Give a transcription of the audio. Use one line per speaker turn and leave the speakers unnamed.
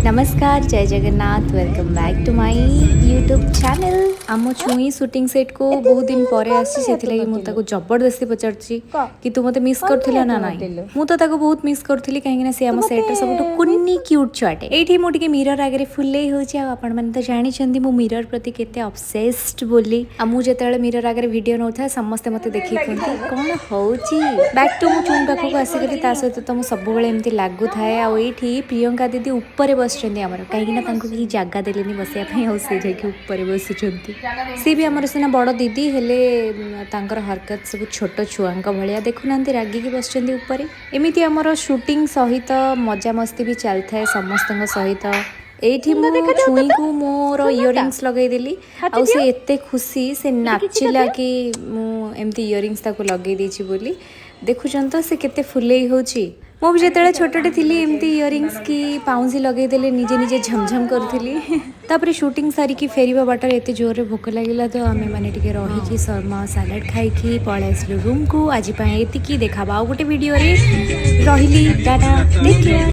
ନମସ୍କାର, ଜୟ Jagannath. Welcome back to my YouTube channel. ଆମ ଛୁଇଁ ସୁଟିଂ ସେଟ୍କୁ ବହୁତ ଦିନ ପରେ ଆସିଛି, ସେଥିଲାଗି ମୁଁ ତାକୁ ଜବରଦସ୍ତି ପଚାରୁଛି କି ତୁ ମୋତେ ମିସ୍ କରୁଥିଲ ନା ନାହିଁ? ମୁଁ ତ ତାକୁ ବହୁତ ମିସ୍ କରୁଥିଲି, କାହିଁକିନା ସେ ଆମ ସେଟ୍ର ସବୁଠୁ କୁନି କ୍ୟୁଟ୍ ଛୁଆଟେ। ଏଇଠି ମୁଁ ଟିକେ ମିରର ଆଗରେ ଫୁଲେଇ ହେଉଛି। ଆଉ ଆପଣମାନେ ତ ଜାଣିଛନ୍ତି ମୁଁ ମିରର ପ୍ରତି କେତେ ଅବସେସ୍ଡ ବୋଲି। ଆଉ ମୁଁ ଯେତେବେଳେ ମିରର ଆଗରେ ଭିଡ଼ିଓ ନେଉଥାଏ, ସମସ୍ତେ ମୋତେ ଦେଖିକି କୁହନ୍ତି, କ'ଣ ହଉଛି? ବ୍ୟାକ୍ ଟୁ ମୁଁ ଚୁଇଁ ପାଖକୁ ଆସିଗଲି। ତା ସହିତ ତ ମୁଁ ସବୁବେଳେ ଏମିତି ଲାଗୁଥାଏ। ଆଉ ଏଇଠି ପ୍ରିୟଙ୍କା ଦିଦି ଉପରେ ବସିଛନ୍ତି ଆମର, କାହିଁକିନା ତାଙ୍କୁ କେହି ଜାଗା ଦେଲେନି ବସିବା ପାଇଁ ଆଉ ସେ ଯାଇକି ଉପରେ ବସିଛନ୍ତି। ସିଏ ବି ଆମର ସିନା ବଡ଼ ଦିଦି, ହେଲେ ତାଙ୍କର ହରକତ ସବୁ ଛୋଟ ଛୁଆଙ୍କ ଭଳିଆ। ଦେଖୁନାହାନ୍ତି, ରାଗିକି ବସିଛନ୍ତି ଉପରେ। ଏମିତି ଆମର ସୁଟିଂ ସହିତ ମଜାମସ୍ତି ବି ଚାଲିଥାଏ ସମସ୍ତଙ୍କ ସହିତ। ଏଇଠି ମୁଁ ଛୁଇଁକୁ ମୋର ଇୟରିଙ୍ଗସ୍ ଲଗେଇଦେଲି ଆଉ ସେ ଏତେ ଖୁସି, ସେ ନାଚିଲା କି ମୁଁ ଏମିତି ଇୟରିଙ୍ଗସ୍ ତାକୁ ଲଗେଇ ଦେଇଛି ବୋଲି। ଦେଖୁଛନ୍ତି ତ, ସେ କେତେ ଫୁଲେଇ ହେଉଛି। ମୁଁ ବି ଯେତେବେଳେ ଛୋଟଟେ ଥିଲି, ଏମିତି ଇୟରିଙ୍ଗସ୍ କି ପାଉଁଜି ଲଗେଇଦେଲେ ନିଜେ ନିଜେ ଝମଝମ କରୁଥିଲି। ତାପରେ ସୁଟିଂ ସାରିକି ଫେରିବା ବାଟରେ ଏତେ ଜୋରରେ ଭୋକ ଲାଗିଲା, ତ ଆମେ ମାନେ ଟିକେ ରହିକି ଶର୍ମା ସାଲାଡ଼ ଖାଇକି ପଳେଇ ଆସିଲୁ ରୁମ୍କୁ। ଆଜି ପାଇଁ ଏତିକି, ଦେଖାବା ଆଉ ଗୋଟେ ଭିଡ଼ିଓରେ। ରହିଲି, ଟାଟା, ଟେକ୍ କେୟାର।